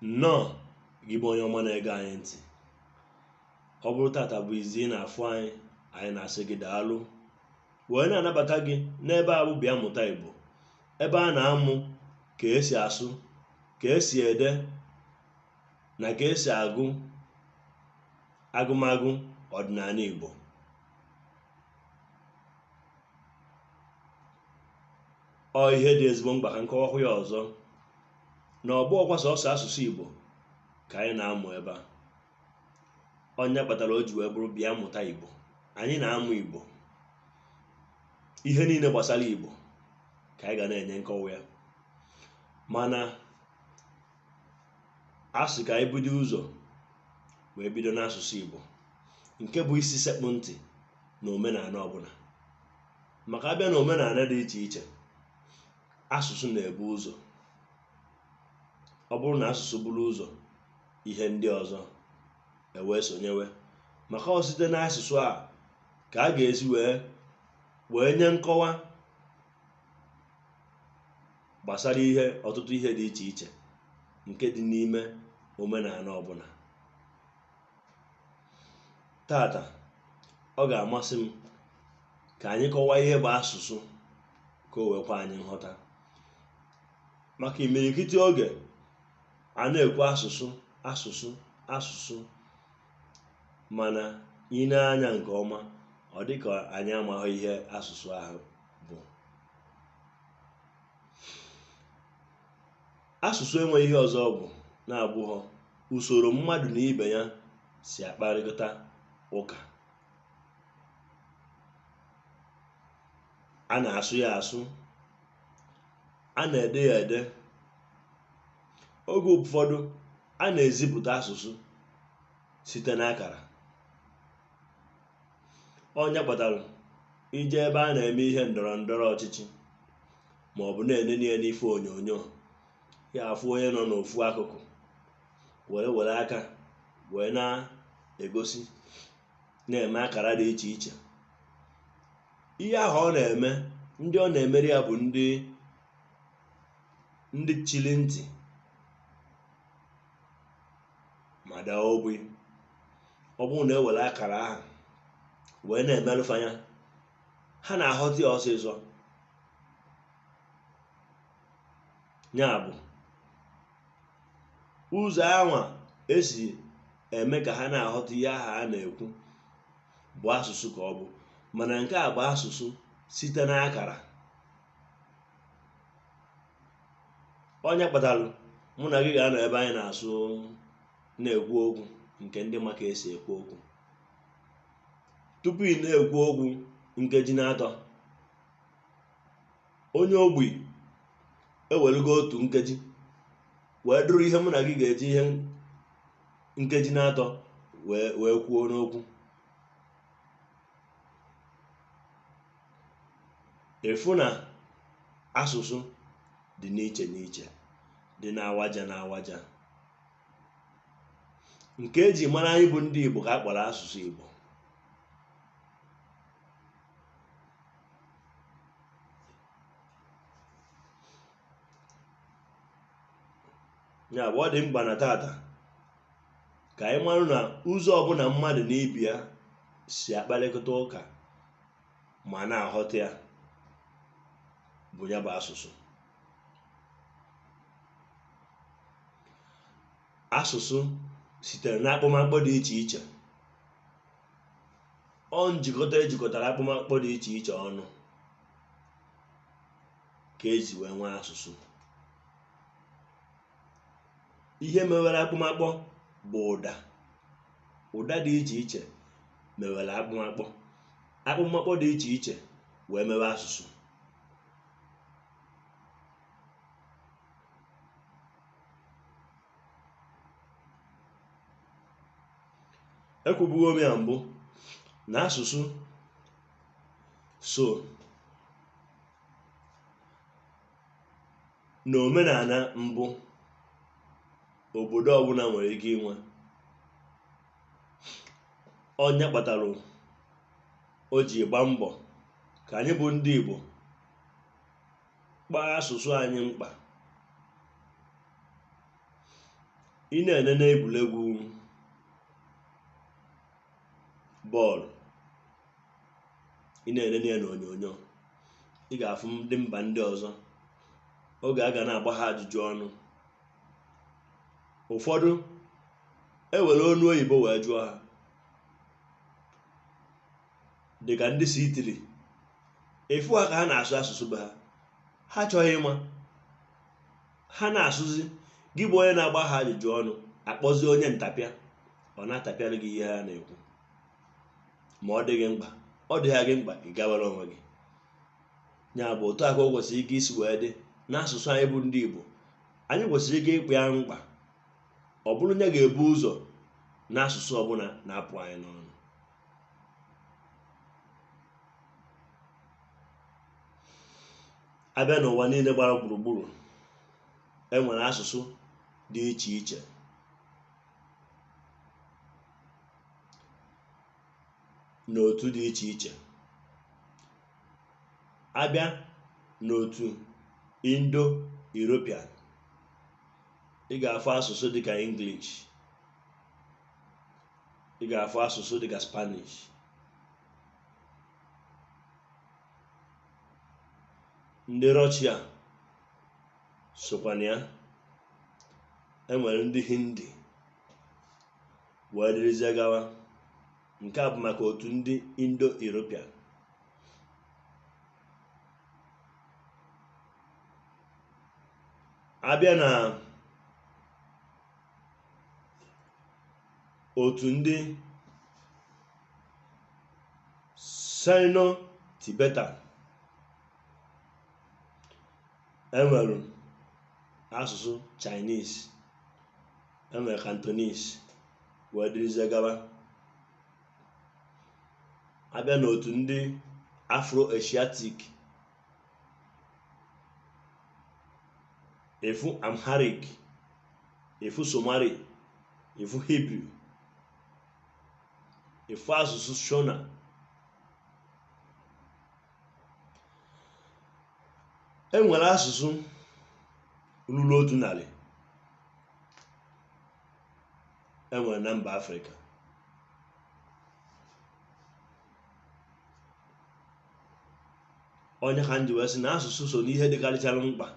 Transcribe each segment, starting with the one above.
Nnọọ gị bụ onye ọma na-ege anyị ntị. Ọ bụrụ tata bụ izizi ị na-afụ anyị, anyị na-asị gị daalụ, wee na-anabata gị n'ebe a bụ Bịa Mụta Igbo, ebe a na-amụ ka esi asụ, ka esi ede na ka esi agụ agụmagụ ọdịnala Igbo. Ọ ihe dị ezigbo mkpa ka nkọwakwu ya ọzọ na ọ bụghịkwa sọsọ asụsụ Igbo ka anyị na-amụ ebe a. Onye kpatara o ji wee bụrụ Bịa Mụta Igbo, anyị na-amụ Igbo, ihe niile gbasara Igbo ka anyị ga na-enye nkọwa ya. Mana a sị ka anyị bido ụzọ wee bido n'asụsụ Igbo, nke bụ isi sekpụ ntị na omenala ọbụla. Maka abịa na omenala dị iche iche, asụsụ na-ebu ụzọ. Ọ bụrụ na asụsụ buru ụzọ, ihe ndị ọzọ ewee sonyewe. Maka ọ site n'asụsụ a ka a ga-esi wee nye nkọwa gbasara ihe ọtụtụ ihe dị iche iche nke dị n'ime omenala ọbụla. Tata ọ ga-amasị m ka anyị kọwaa ihe bụ asụsụ ka o wee kwe anyị nghọta. Maka imirikiti oge a na-ekwu asụsụ asụsụ asụsụ, mana i nee anya nke ọma, ọ dị ka anyị amaghị ihe asụsụ ahụ bụ. Asụsụ enweghị ihe ọzọ ọ bụ na-abụghọ usoro mmadụ na ibe ya si akparịta ụka. A na-asụ ya asụ, a na-ede ya ede. Oge ụfọdụ a na-ezipụta asụsụ site n'akara. Onye kpatara ije ebe a na-eme ihe ndọrọ ndọrọ ọchịchị ma ọ bụ na-enene ya n'ife onyonyo, ya afụ onye nọ n'ofu akụkụ were were aka wee na-egosi, na-eme akara dị iche iche. Ihe ahụ ọ na-eme, ndị ọ na-emeri ya bụ ndị chili ntị ma daa ogbi. Ọ bụrụ na ewere akara ahụ wee na-emerụfa ya, ha na-aghọta ya ọsịsọ. Ya bụ ụzọ anwa esi eme ka ha na-aghọta ihe ahụ a na-ekwu bụ asụsụ ka ọ bụ. Mana nke a bụ asụsụ site n'akara. Onye kpatara mụ na gị ga-anọ ebe anyị na-asụ na-ekwu okwu nke ndị ma ka esi ekwu okwu. Tupu ị na-ekwu okwu nkeji na-atọ, onye ogbi ewelugo otu nkeji wee dụrụ ihe mụ na gị ga-eji ihe nkeji na-atọ wee kwuo n'okwu. Ịfụ na asụsụ dị n'iche n'iche, dị n'awaja n'awaja. Nke eji mara anyị bụ ndị Igbo ka a kpọrọ asụsụ Igbo. Ya bụ, ọ dị mkpa na tata ka anyị mara na ụzọ ọbụla mmadụ na ibe ya si akparịkọta ụka ma na-aghọta ya bụ ya bụ asụsụ. Asụsụ sitere n'akpụmakpụ dị iche iche. Ọ njikọta ejikọtara akpụmakpụ dị iche iche ọnụ ka eji wee nwee asụsụ. Ihe mewere akpụmakpụ bụ ụda. Ụda dị iche iche mewere akpụmakpụ. Akpụmakpụ dị iche iche wee mewe asụsụ. Ekwubugo m ya mbụ na asụsụ so na omenala mbụ obodo ọbụla nwere ike inwe. Onye kpatara o ji gba mbọ ka anyị bụ ndị Igbo kpaa asụsụ anyị mkpa. Ị na-enene egwuregwu bọọlụ, ị na-enene ya n'onyonyo, ị ga-afụ ndị mba ndị ọzọ oge a ga na-agba ha ajụjụ ọnụ. Ụfọdụ ewere onu oyibo wee jụọ ha, dịka ndị si Italy, efu ha ka ha na-asụ asụsụ be ha, ha achọghị ịma, ha na-asụzi. Gị bụ onye na-agba ha ajụjụ ọnụ, akpọzi onye ntapịa, ọ na-atapịara gị ihe ha na-ekwu. Ma ọ dịghị mkpa, ọ dịghị gị mkpa, ị gawara onwe gị. Ya bụ otu aka o kwesịrị ike isi wee dị n'asụsụ anyị bụ ndị Igbo. Anyị kwesịrị ike ịkpụ ya mkpa, ọ bụrụ na ga-ebu ụzọ n'asụsụ ọbụla na-apụ anyị n'ọnụ. Abịa n'ụwa niile gbara gburugburu, e nwere asụsụ dị iche iche. N'otu dị iche iche. Abịa n'otu Indo-European, ị ga-afụ asụsụ dịka English, ị ga-afụ asụsụ dịka Spanish, ndị Russia sokwa na ya, enwere ndị Hindi wee dịrịzie gawa. Nke a bụ maka otu ndị Indo-European. Abịa na otu ndị Sino-Tibetan, enwere asụsụ Chinese, enwere Cantonese wee dịrịzie gawa. Abịa n'otu ndị Afro-Asiatic, efu Amharic, efu Somali, efu Hebrew, efu asụsụ Shona. E nwere asụsụ ruru 100 e nwere na mba Afrịka. Onye ka m ji wee sị na asụsụ so n'ihe dịkarịchara mkpa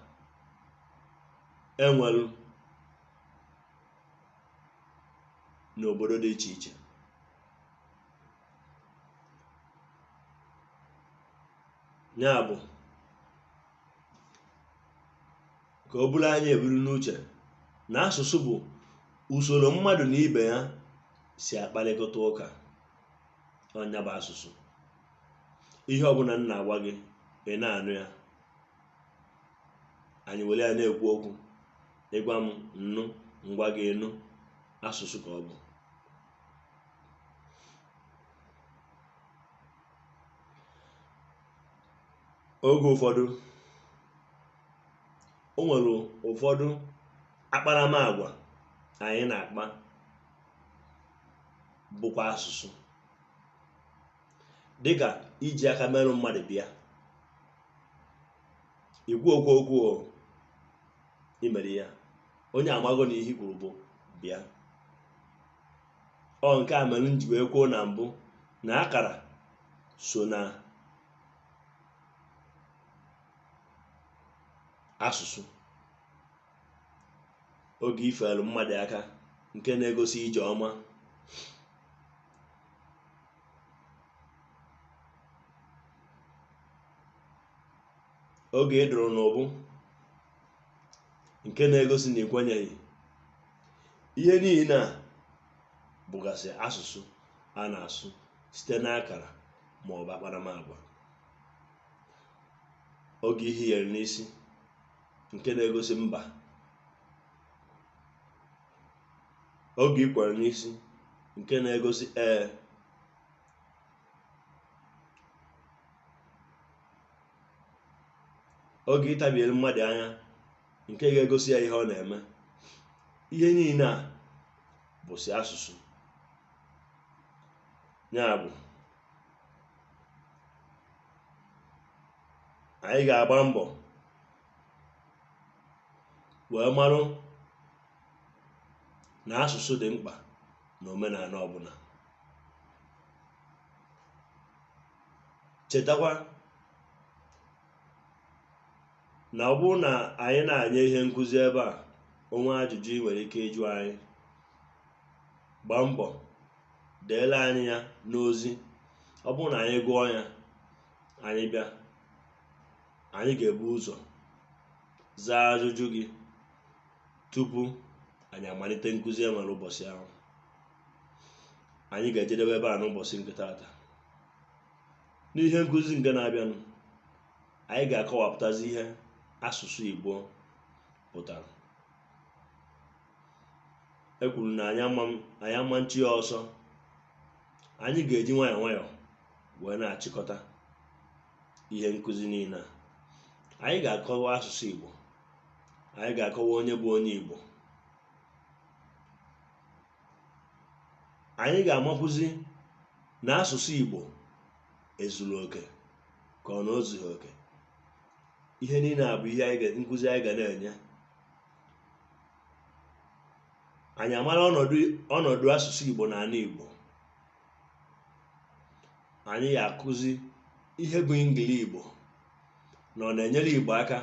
e nwere n'obodo dị iche iche. Ya bụ ka ọ bụrụ anyị eburu n'uche na asụsụ bụ usoro mmadụ na ibe ya si akparịkọta ụka. Ọnya bụ asụsụ. Ihe ọbụla m na-agwa gị, ị na-anụ ya, anyị were ya na-ekwu okwu. Ịgwa m nnu, ngwa gị nụ, asụsụ ka ọ bụ. Oge ụfọdụ o nwere ụfọdụ akparamagwa anyị na-akpa bụkwa asụsụ, dịka iji aka merụ mmadụ bịa ikwu okwu okwu imere ya, onye amago na ihe kwuru bụ bịa. Ọ nke a mere m ji wee kwuo na mbụ na akara so na asụsụ. Oge ifelu mmadụ aka nke na-egosi ije ọma, oge ị dụrụ n'ụbụ nke na-egosi na ikwenyeghị, ihe niile a bụgasị asụsụ a na-asụ site n'akara ma ọ bụ akparamagwa. Oge ihe nyere n'isi nke na-egosi mba, oge ị kwere n'isi Nke na-egosi ee. Oge ịtabiere mmadụ anya, nke ga-egosi ya ihe ọ na-eme. Ihe niile a bụsị asụsụ. Ya bụ, anyị ga-agba mbọ wee marụ na asụsụ dị mkpa na omenala ọbụla. Chetakwa na ọ bụrụ na anyị na-anye ihe nkụzi ebe a, o nwee ajụjụ ị nwere ike ịjụ anyị, gbaa mbọ deela anyị ya n'ozi. Ọ bụrụ na anyị gụọ ya, anyị bịa, anyị ga-ebu ụzọ zaa ajụjụ gị tupu anyị amalite nkụzi e nwere ụbọchị ahụ. Anyị ga-ejedebe ebe a n'ụbọchị nke taata. N'ihe nkụzi nke na-abịanụ, anyị ga-akọwapụtazi ihe asụsụ Igbo pụtara. E kwuru na anyị ama nchi ya ọsọ. Anyị ga-eji nwayọọ nwayọọ wee na-achịkọta ihe nkụzi niile a. Anyị ga-akọwa asụsụ Igbo, anyị ga-akọwa onye bụ onye Igbo, anyị ga-amakwụzi na asụsụ Igbo ezuru oke ka ọ na o zughị oke. Ihe niile a bụ ihe nkụzi anyị ga na-enye. Anyị amara ọnọdụ asụsụ Igbo n'ala Igbo. Anyị ga-akụzi ihe bụ ngili Igbo, na ọ na-enyere Igbo aka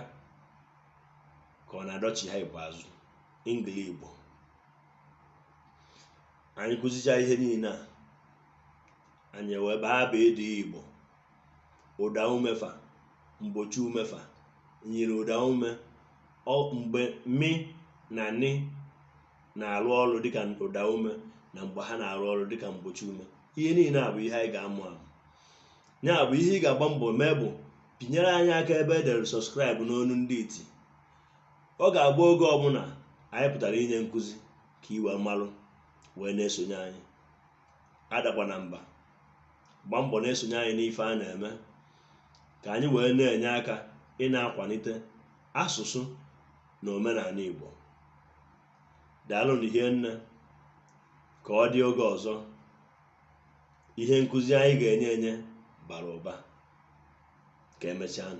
ka ọ na-adọchi ha Igbo azụ. Ngili Igbo. Anyị kụzicha ihe niile a, anyị wee baa bụ ịdị Igbo, ụda umefa, mgbochi umefa, nyiri ụda ume, mgbe mi na ni na-arụ ọrụ dịka ụda ume na mgbe ha na-arụ ọrụ dịka mgbochi ume. Ihe niile a bụ ihe anyị ga-amụ amụ. Ya bụ, ihe ị ga-agba mbọ mee bụ pinyere anyị aka ebe e dere subscribe n'onu ndị iti. Ọ ga-abụ oge ọbụla anyị pụtara inye nkụzi ka ị wee malụ wee na-esonye anyị. Adakwana mba, gbaa mbọ na-esonye anyị n'ife a na-eme ka anyị wee na-enye aka ị na-akwalite asụsụ na omenala Igbo. Daalụ n'ihe nne, ka ọ dị oge ọzọ. Ihe nkụzi anyị ga-enye enye bara ụba. Ka emechaa.